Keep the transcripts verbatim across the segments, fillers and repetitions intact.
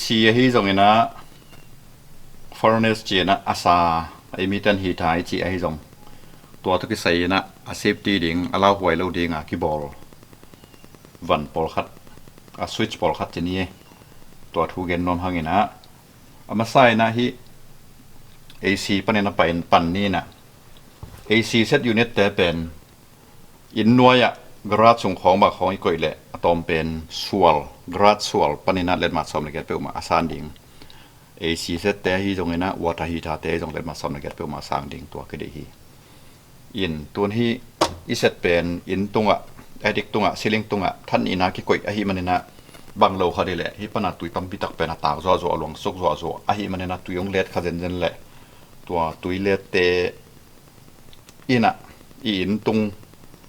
Ci ahi zongin ah furnace ci-in ah a sa, a imiten hita i ci ahi zong, tua tawh kisai in ah a safety ding, a lauhuai lo ding a kibawl van pawlkhat, a switch pawlkhat ci ni e. Tua thu gen nuam hangin ah, a masa in ah hih A C panin a pan, pan ni in ah, A C set unit te pen inn nuai-ah garage sung khawng bang khawng i koih leh a tawm pen sual, garage sual panin ah letmat sawm le giat peuhmah a san ding. A C set te ahi zongin ah water heater te ahi zong letmat sawm le giat peuhmah a sang ding, tua kideih hi. In tun hih i set pen inn tungah, attic tungah, ceiling tungah than in ah kikoih ahih manin ah, bang lo kha dih leh hih pan a tui tampi tak pen a tak zuahzuah, a luang suk zuahzuah ahih manin ah tui hong let kha zenzen leh tua tui let te in ah i inn tung,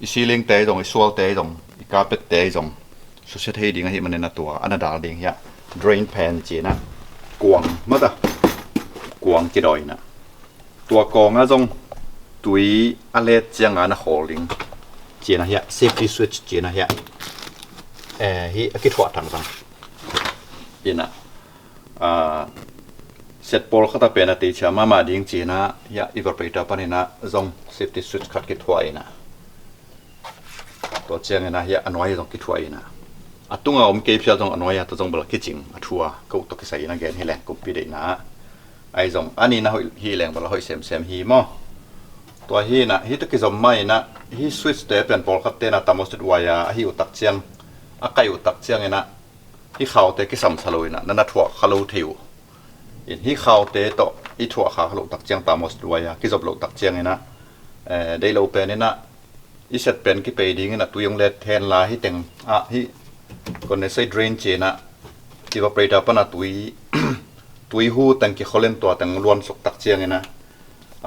i ceiling te ahi zong, i sual te ahi zong, i carpet te ahi zong susia thei ding ahih manin ah tua a na dal ding hi a, drain pan ci-in ah, kuang mata, kuang kidawi in ah, tua kawng ah zong tui a let ciang a na khawl ding ci-in ah hi a, safety switch ci-in ah hi a, eh, hih a kithuah thangthang in ah, ah, set pawlkhat a pen a teichia mahmah ding ci-in ah hi a, evaporator panin ah zong safety switch khat kithuah in ah, tua ciangin ah hi a, a nuai zong kithuah in ah, a tunga om kei phial zong a nuai-a tawh zong bel kicing, a thu a, ko tawh kisai in a gen hi leng kumpi deihna ah. Ahi zong a nihna hoih hi leng bel a hoih semsem hi maw. Tua hi in ah hih tawh kizom mah in ah hih switch te pen pawlkhat te in ah thermostat wire a hih uh tak ciang, a kaih uh tak ciangin ah hih khaute kisamsa lo in ah na na thuah kha lo thei uh. In hih khaute tawh i thuah kha kha loh tak ciang, thermostat wire kizop loh tak ciangin ah, eh, deih lo pen in ah i set pen kipei dingin ah tui hong let hen la, hih teng ah hih condensate drain ci-in ah evaporator pan a tui, tui hu teng kikhol in tua teng luan suk tak ciangin ah,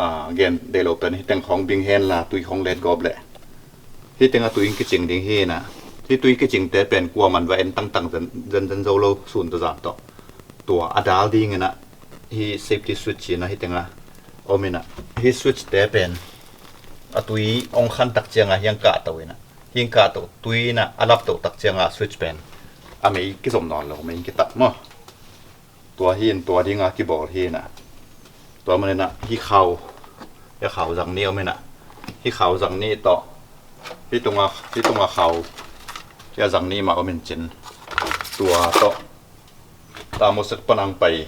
ah, gen deih lo pen hih teng khawng bing hen la, tui khawng let gawp leh hih teng ah tui in kicing ding hi in ah, hih tui kicing te pen kuaman va en tangtang zen, zenzen zo lo, sun tawh zan tawh. Tua a dal dingin ah hih safety switch ci-in ah hih teng ah om in ah, hih switch te pen a tui hong khan tak ciang a hiang kahto in ah, hiang kahto tui in ah a lapto tak ciang a switch pen a mei kizom nawn lo, mei kitat maw. Tua hi in tua ding a kibawl hi in ah, tua manin ah hih khau, hih khau zang nih om in ah, hih khau zang nih tawh hih tunga, hih tunga khau, hih a zang nih mah om in cin, tua tawh thermostat pan a hong pai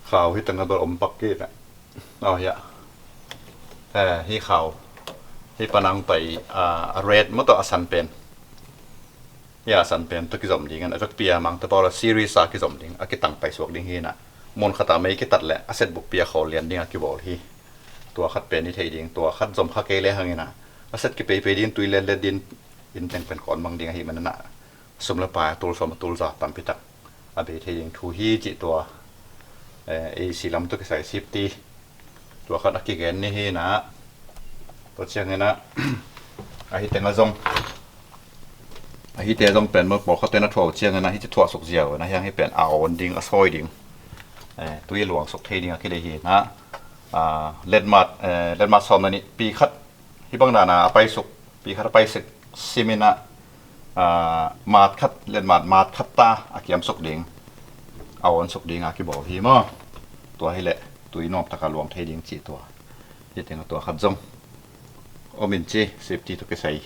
khau hih teng ah bel om pak kik ah. Aw hi a, eh, hih khau, hih pan a hong pai, ah, a red maw tawh a san pen, hih a san pen tawh kizom dingin a vekpi a Mangte pau la series a kizom ding, a kitang paisuak ding hi in ah, mun khat a mei kitat leh a set bukpi a khawl lian ding a kibawl hi. Tua khat pen i thei ding, tua khat zom kha kei le hangin ah a set kipeipei ding, tui letlet ding, inn teng pen kawn mang ding ahih manin ah sum le pai, a tul sawm a tul za tampi tak a bei thei ding thu hi cih tua, eh, A C lam tawh kisai safety tua khat a kigen ni hi in ah. Tua ciangin ah, ahi teng ah zong, ahi te zong pen maw, pawlkhat ten a thuah uh ciangin ah hih ci thuah suk ziau in ah, hiang hih pen a awn ding, a sawi ding, eh, tui luang suk thei ding a kideih hi in ah, ah, letmat, eh, letmat sawm le nih pi khat, hih bang dan a a paisuk, pi khat a paisuk sim in ah, ah, mat khat, letmat mat khat ta a kiam suk ding, a awn suk ding a kibawl hi maw. Tua hi leh tui nuam tak a luang thei ding cih tua. Hih teng ah tua khat zong om in ci, safety tawh kisai.